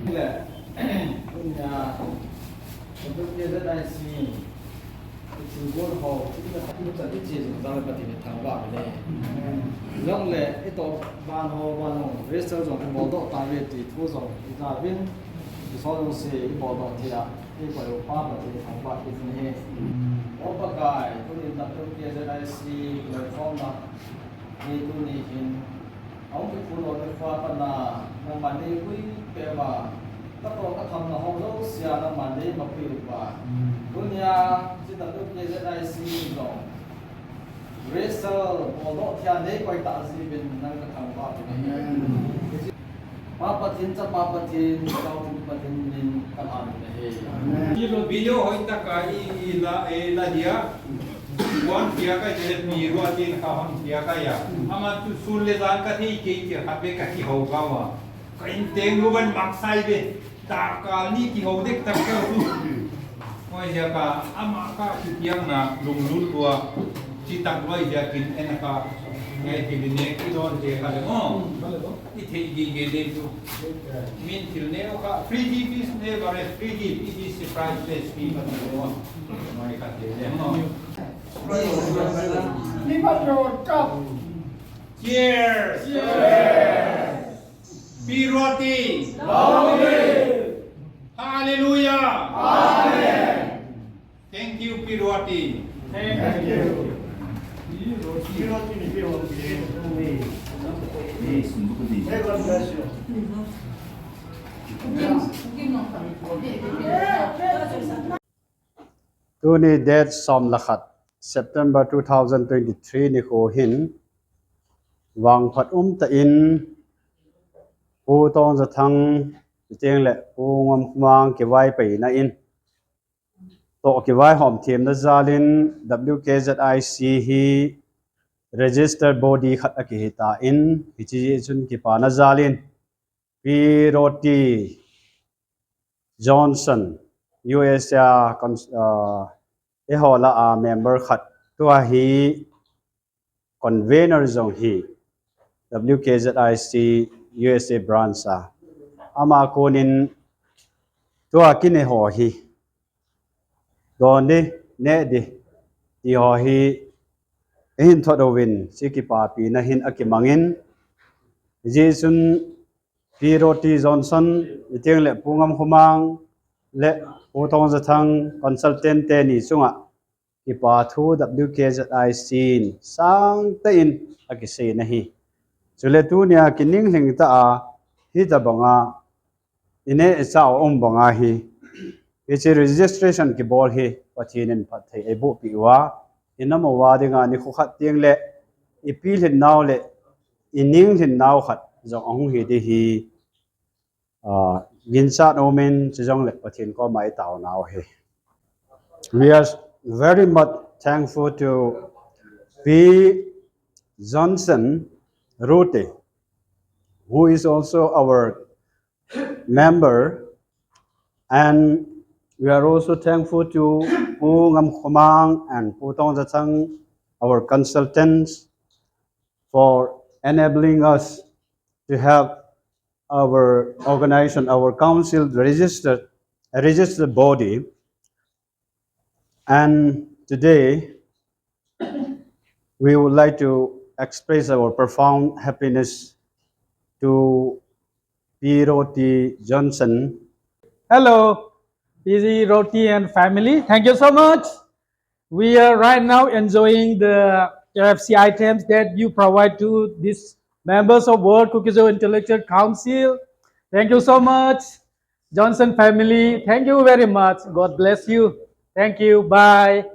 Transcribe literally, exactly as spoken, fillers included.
Le, tunia, K Z I C, Singkul ho, ina khat ina chat iche jing jong le Pathen i thangvah uve. Jong le, ito van ho, van ho, register jong i bol doh tauve ti thu jong i ja uvin, i so jong se i bol doh thei a, i koi u Pa Pathen i thangvah kit uve. O Pakai, tunin W K Z I C, loi khom na, Ni tuni hin, ahung kiphut lou ni kho a pat na, nangman nei pui peh uva, ka tong ka tham na ho jouse a nangman nei mapui uva. Tunia, hiche W K Z I C jong, register bol doh thei a nei koi tah jeh uvin nang ka thangvah uve. Pa Pathen, Chapa Pathen, Taote Pathen min in ka lhan uve. Video hoitah a i, i la, i la dia. Wan dia ka i le Pi Roti ka hon dia ka ya. Ama tu sun le jan ka thei kei kei ka be ka kihou ka ma. Ka in teng lu ban mak sai be. Darkar ni kihou dek tak ka tu. Hoi dia ka ama ka kipiang na lunglut lua. Chi tak loi dia kin en ka. Ngai ti ne ki don te ka le mo. I thei gige ding chu. Min thil neo kha, free gift is never a free gift. It is a priceless gift. Mai kha te le mo. Cheers! Cheers! Pi Roti! Long live! Hallelujah! Amen! Thank you, Pi Roti. Thank you. Pi Roti ni Pi Roti. May God bless you. Tuni date som le khat, September two thousand twenty-three nikho hin, vangphat umtah in, Pu Tongjathang, chuteng le Pu Ngamkhomang kivaipohna in, toh kivaihom themna jal in W K Z I C hi registered body khat akihi tan, hiche jeh chun kipana jal in Pi Roti Johnson, U S A cons-, ah, eiho lah a member khat, tua hi convener jong hi, W K Z I C U S A branch a. Ama konin tua kinei ho hi, don ding, neh ding, ti ho hi, eihin thot uvin, hiche kipapina hin akimangin, hijeh chun Pi Roti Johnson, chuteng le Pu Ngamkhomang, le Pu Tongjathang consultant teni chunga, kipa thu W K Z I C in sangtah in akisei na ahi. Chule tunia kininglhing tah a, hitobanga, ineh ichah um banga hi, hiche registration kibol hi, Pathen in phatthei eiboh peh uva, inam uva dinga nikho khat teng le, ipilhin nau le, ininglhin nau khat jong ahung hi ding hi, ah, ginchat umin, chujong le Pathen koma itao nau ahi. We are very much thankful to Pi Johnson Roti, who is also our member, and we are also thankful to Pu Ngamkhomang and Pu Tongjathang, our consultants, for enabling us to have our organization, our council registered, a registered body. And today, we would like to express our profound happiness to Pi Roti Johnson. Hello, Pi Roti and family. Thank you so much. We are right now enjoying the K F C items that you provide to these members of World Kuki-Zo Intellectual Council. Thank you so much, Johnson family. Thank you very much. God bless you. Thank you. Bye.